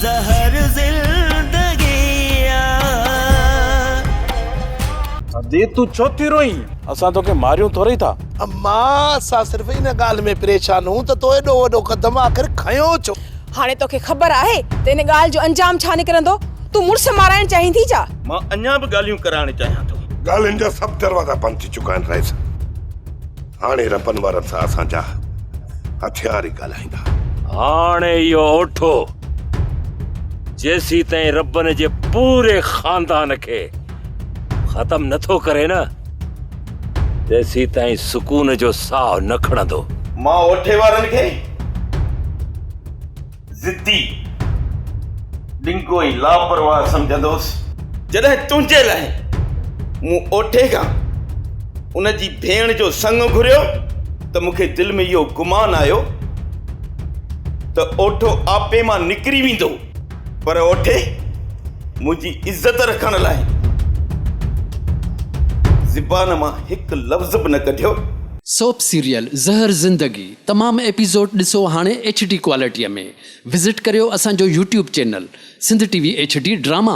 زهر زندگي آ. ادي تون ڇو ٿي روئين؟ اسان توکي ماريون ٿورئي ٿا. اما اسان صرف ان ڳالهه ۾ پريشان هون ته تو ايڏو وڏو قدم آخر کنيو ڇو؟ هاڻي توکي خبر آهي ته ان ڳالهه جو انجام ڇا نڪرندو؟ تون مڙس مارائڻ چاهين ٿي ڇا؟ مان اڃا به ڳالهيون ڪرائڻ چاهيان ٿو. ڳالهين جا سڀ دروازا بند ٿي چڪا آهن رئيس. هاڻي ربن وارن سان اسان جا هٿيار ئي ڳالهائيندا. هاڻي اهو اوٺو جيسيتائين ربن جي پوري خاندان کي ختم نه ٿو ڪري نه تيسيتائين سڪون جو ساهه نه کڻندو. مان اوٺي وارن کي ضدي، ڏنگو ۽ لاپرواهه سمجهندو هوس. جڏهن تنهنجي لاء مون اوٺي کان ان جي ڀيڻ جو سڱ گهريو ته مون کي دل ۾ اهو گمان آيو ته اوٺو آپي مان نڪري ويندو، پر اوٺي منهنجي عزت رکڻ لاء زبان مان هڪ لفظ به نه ڪڍيو. سوپ سيريل زهر زندگي تمام ايپيسوڊ ڏسو هاڻي ايڇ ڊي ڪوالٽي ۾ وزٽ ڪريو اسان جو YouTube channel Sindh T V H D drama.